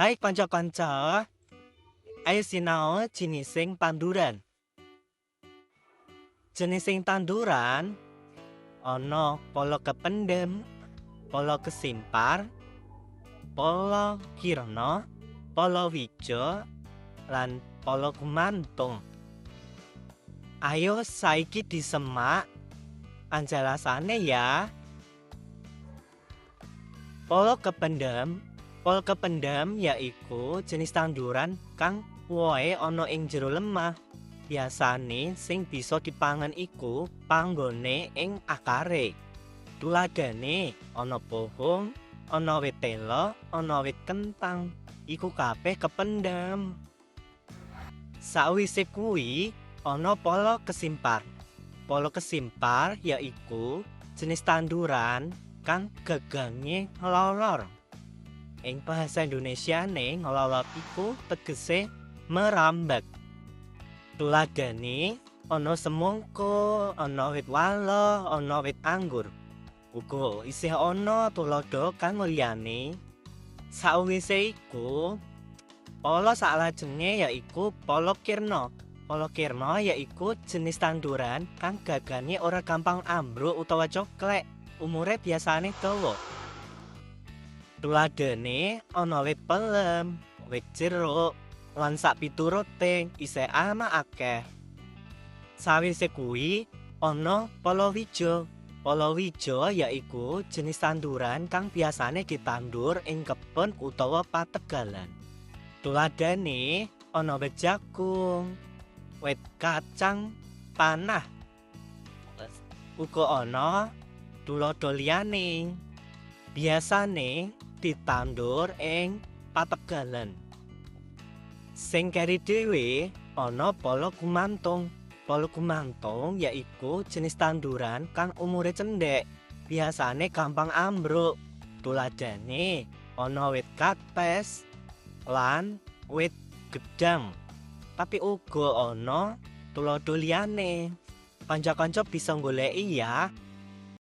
Hai kanca-kanca, ayo sinau jinising tanduran. Jenising tanduran ana polo kependem, polo kesimpar, polo kirna, polo wijo, lan polo gumantung. Ayo saiki disemak anjelasane ya. Polo kependem. Polo kependem yaiku jenis tanduran kang wohe ana ing jero lemah. Biasane sing bisa dipangan iku panggone ing akare. Tuladhane ana pohong, ana wit tela, ana wit kentang. Iku kabeh kependem. Sawise kuwi ana polo kesimpar. Polo kesimpar yaiku jenis tanduran kang gegange nglolor. Ing bahasa Indonesiane nglolor iku tegese merambat. Tuladhane ana semangka, ana wit walo, ana wit anggur. Uga isih ana tuladha kang liyane. Sawise iku, polo saklajenge yaiku polo kirna. Polo kirna yaiku jenis tanduran kang gagane ora gampang ambruk utawa coklek. Umure biasane dawa. Tuladhane ana wit pelem, wit jeruk, lan sakpiturute isih ana akeh. Sawise kuwi ana palawija. Palawija yaiku jenis tanduran kang biasane ditandur ing kebon utawa pategalan. Tuladhane ana wit jagung, wit kacang panah. Uga ana tuladha liyane. Biasane ditandur ing pategalan. Sing keri dhewe ana polo gumantung. Polo gumantung yaiku jenis tanduran kang umure cendhek, biasane gampang ambruk. Tuladhane ana wit kates lan wit gedhang. Tapi uga ana tuladha liyane. Kanca-kanca bisa goleki ya.